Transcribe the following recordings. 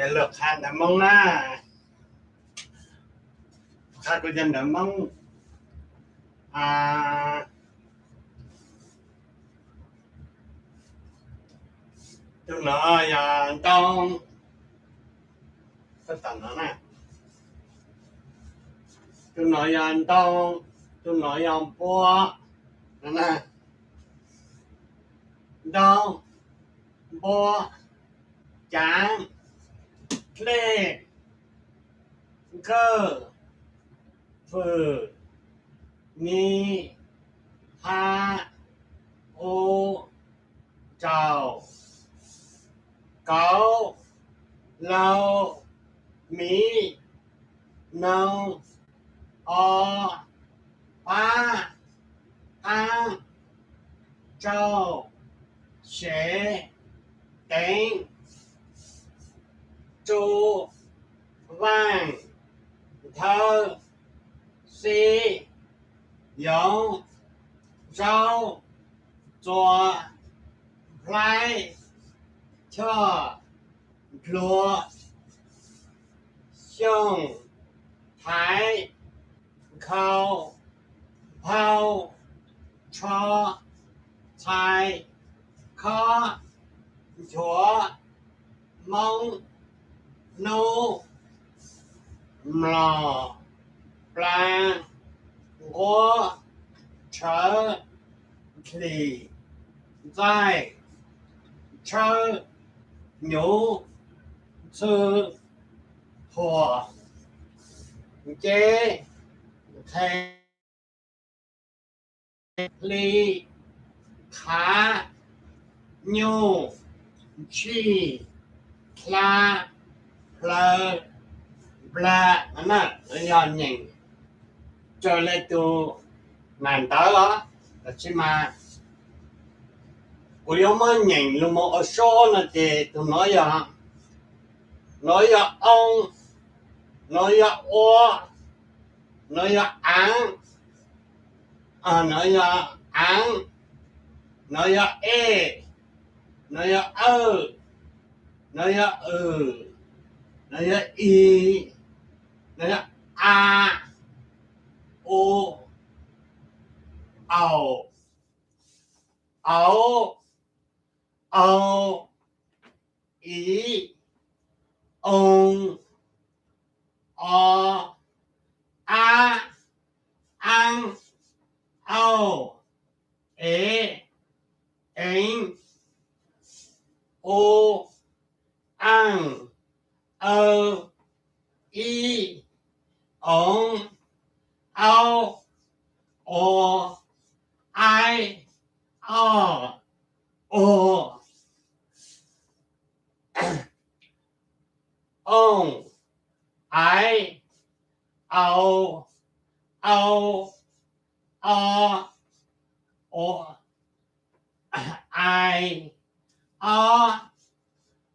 Lug qha ntawv Moob na, qha kuv cov ntawv Moob. Tus no yog ntoo, tus no yog ntoo, tus no yog npua, ntoo, npua, caav, dlej, nkawj, fwm, ni, ha, u, tsaus, kauv, laug, miv, noog, o, pab, qaab, tsaug, sev, teev, tsu, vaaj, nthawv, xib, yoov, zaub, txua, nplhaib, choj, ndluav, xyooj, thaiv, nkhaus, nphau, tsho, txhais, khob, nchuav, moob, nub, mlom, plaav, nquab, tshawv, nthim, ntxaij, tshawb, nyuv, ntxhw, thuam, nceb, nqhe, hli, qhav, nyuj, ntshij, dlha, plawv, nplag. Yog nyeem raws le tus nam ntawv os, tab sis mas kuv yuav muab nyeem lug moog ua suab no ces tus no yog, no yog oo, no yog ua, no yog aav, no yog aav, no yog e, no yog awj, no yog wm, no yog i, no yog a, u, au, au, au, i, oo, o, a, aa, au, e, eev, u, aaj, aw, i, oov, aub, o, ai, o, u, ooj, aiv, au, au, o, o, ai, o,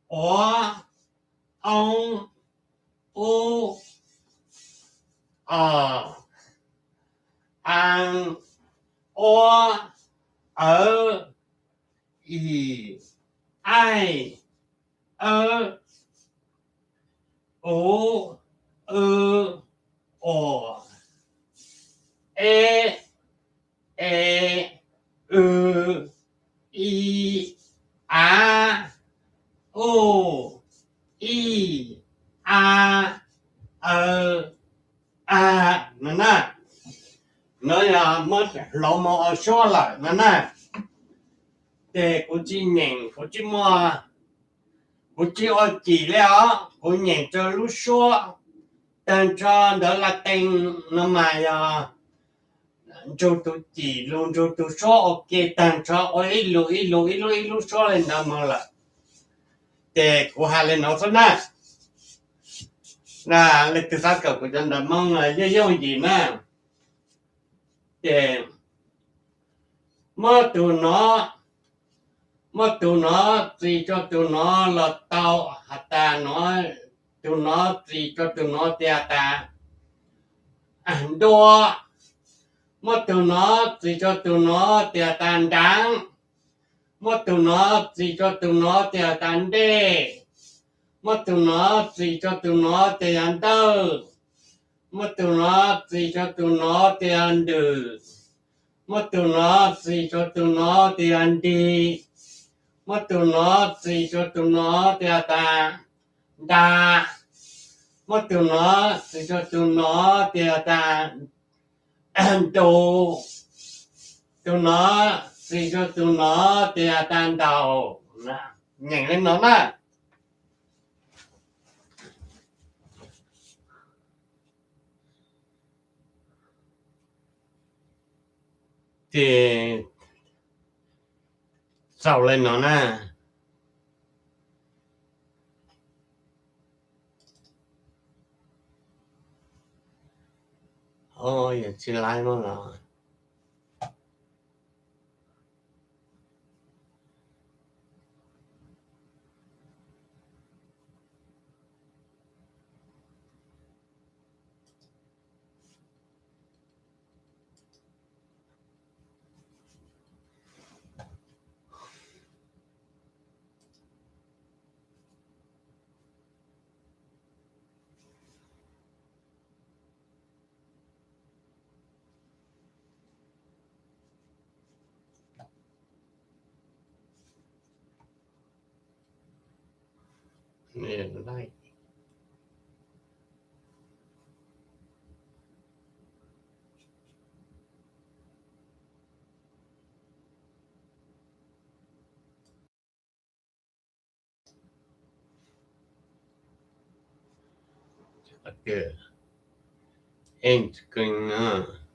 ua, oo, u, o, aa, ua, awv, i, aij, awb, u, w, o, e, e, w, i, a, u, i, a, aw, a, no na. No yog muab hloov moog ua suab lawm no na. Ces kuv tsis nyeem, kuv tsis muaj, kuv tsis ua cim li os, kuv nyeem rau lub suab. Tag nrho ntawv Latees no mas yog nrug tus cim lug nrug tus suab ua ke tag nrho, ua ib lus ib lus ib lub ib lub suab li ntawd moog lawm. Ces kuv has li no xwb na. Leej twg xav kawm kuv cov ntawv Moob no yooj yooj yim na. Ces muab tus no, muab tus no txis rau tus no los tau, has tas no, tus no txis rau tus no tias tas ntua, muab tus no txis rau tus no tias tas nraav, muab tus no txis rau tus no tias tas ntej, Muab tus no txiv rua tus no tes yog ntawj. Muab tus no txiv rua tus no tes yog ntws. Muab tus no txiv rua tus no tes yog nti. Muab tus no txiv rua tus no tes yog tas nta. Muab tus no txiv rua tus no tes yog tas ntu. Tus no txiv rua tus no tes yog tas ntaus. Nyeem le no na. Ces txaus le no na. Yog tsis laib mas los Ej, kws no